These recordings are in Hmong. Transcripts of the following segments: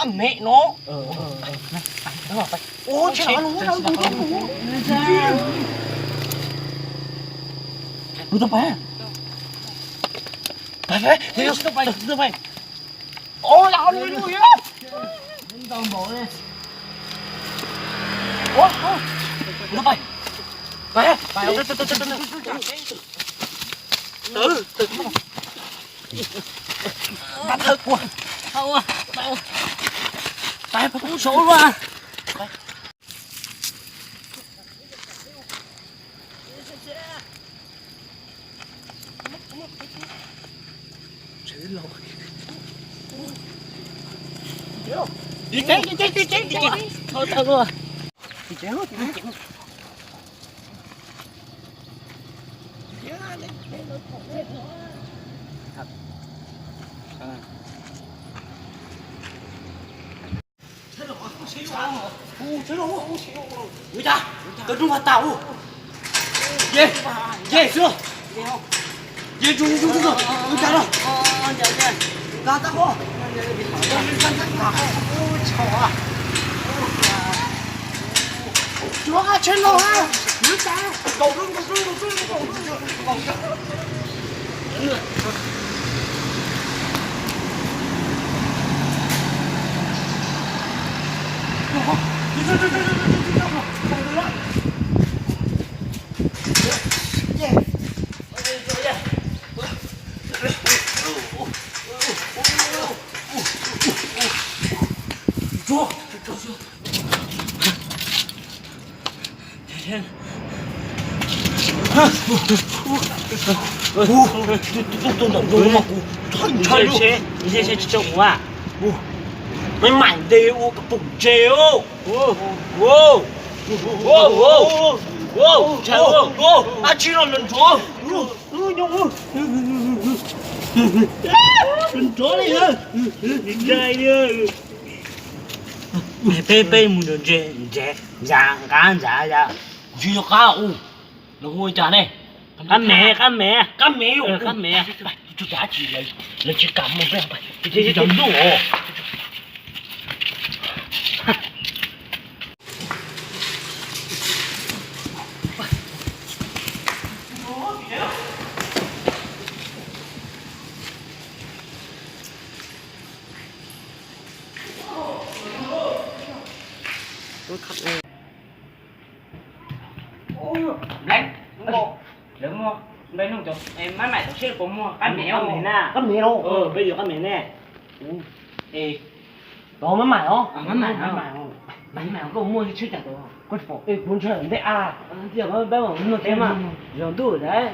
Kab me no. Ua tsis los. Kuv tau pais. Pais, pais, kuv tau pais. Ua, ua, ua, ua, kuv tau pais. Pais, pais, pais. Ua cas koj rooj vas tas ua. Ye, ye xwb. Ye tsu tsu tsu tsu. Ua cas no. Nqa tab ko. Tsuav qab tsheb no ha. Ua cas. Maiv maim ntes ua koj pom ntses. Dab tsi no nrov nrov. Nrov li. Peb, peb mus ntses, ntses, ntses, nqa ntses. Kuv tsis nco qab ua. Lawv hu ua cas ne? Qab me, qab me. Qab me, qab me. Tsis kam mus peb cov ntuj os. Lawv muag, maiv maim tom siab puas muag qab me na? Qab me los? Peb yuav qab me ne. Tos maiv maim os. Maiv maim, koj muaj tsheb cas tos. Koj tsis pom kuv ntshe ntej a. Peb mam mus noj tsheb mas yog ntuj lawm.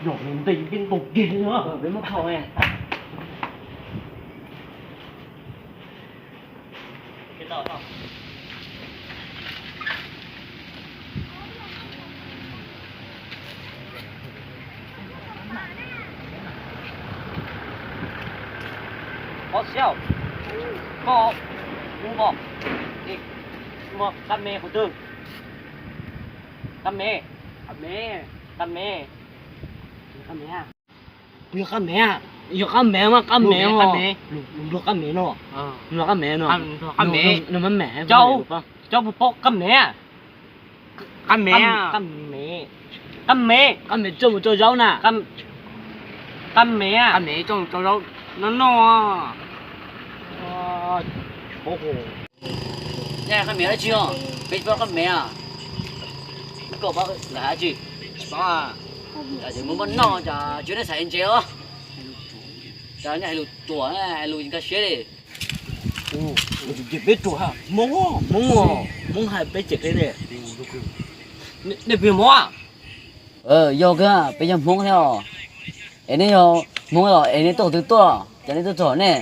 Yog ntej peb ntaus kiag li no. Peb muab thauj. Ov, xiab, koj ua, ua qab me qhov twg? Qab me, qab me, qab me, qab me. Yog qab me, yog qab me mas qab me, qab me, nrog qab me no, nrog qab me no, nrog qab me, nrog qab me, cov, cov puas paub qab me? Qab me, qab me, qab me, qab me coj mus rau zaub na. Qab me, qab me coj mus rau zaub no noj. Qab me dab tsi os? Peb tsis paub qab me. Koj paub lawm dab tsi? Tsis paub. Ces muab muab noj ces tsis nej xav ntses os. Ces nej hais lus ruam, hais lus nkag siab li. Ces peb ruam, Hmoob, Hmoob, Hmoob hais peb cem peb li. Nej peb yog Hmoob? Yog kawg, peb yog Hmoob thiab os. Es nej yog Hmoob los es nej tuaj qhov twg tuaj, cas nej tuaj txog nej?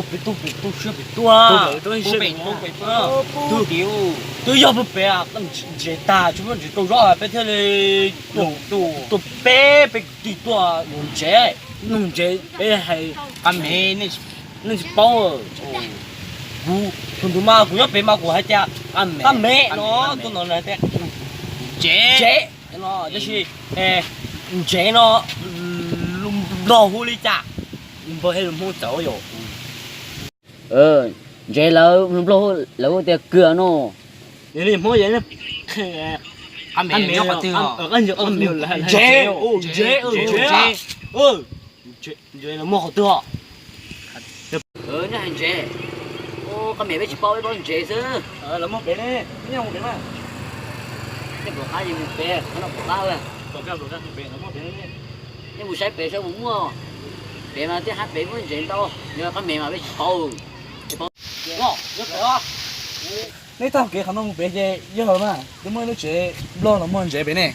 Peb tuaj, peb tuaj siab pem tuaj. Twb yog pem pem, ntses tag tsis muaj ntses rau zog peb thiaj li tuaj peb, peb kwv tij tuaj nug ntses, nug ntses peb hais qab mev, nej tsis paub. Kuv tus ntawd mas kuv nyob pem mas kuv hais tias qab mev no, tuaj no hais tias ntses no, tab sis ntses no Nplog hu li cas? Nplog thiab lus Hmoob txawv yom. Ntses lawv Nplog lawv hu tias kws no. Yog li Hmoob, ntses, ntses, ntses, ntses, ntses muaj qhov twg os? Nej hais ntses, qab mev peb tsis paub, peb paub ntses xwb. Los muaj pem ne, nej mus pem mas. Nej pom qab ces mus pem, qhov no pom qab. Nej mus saib pem saib puas muaj. Pem mas tej qab pem muaj ntses ntau, yog qab mev mas peb tsis paub. Nej taug kev qhov no mus pem ces yog lawm mas, twb muaj ib lub tsev Nplog los muag ntses pem ne.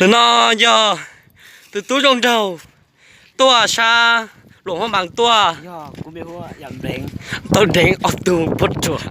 Ntawm no yog tus tub zoo nraug tuaj sab Luam Phab Npas tuaj. Tau deev ob tug npua ruam.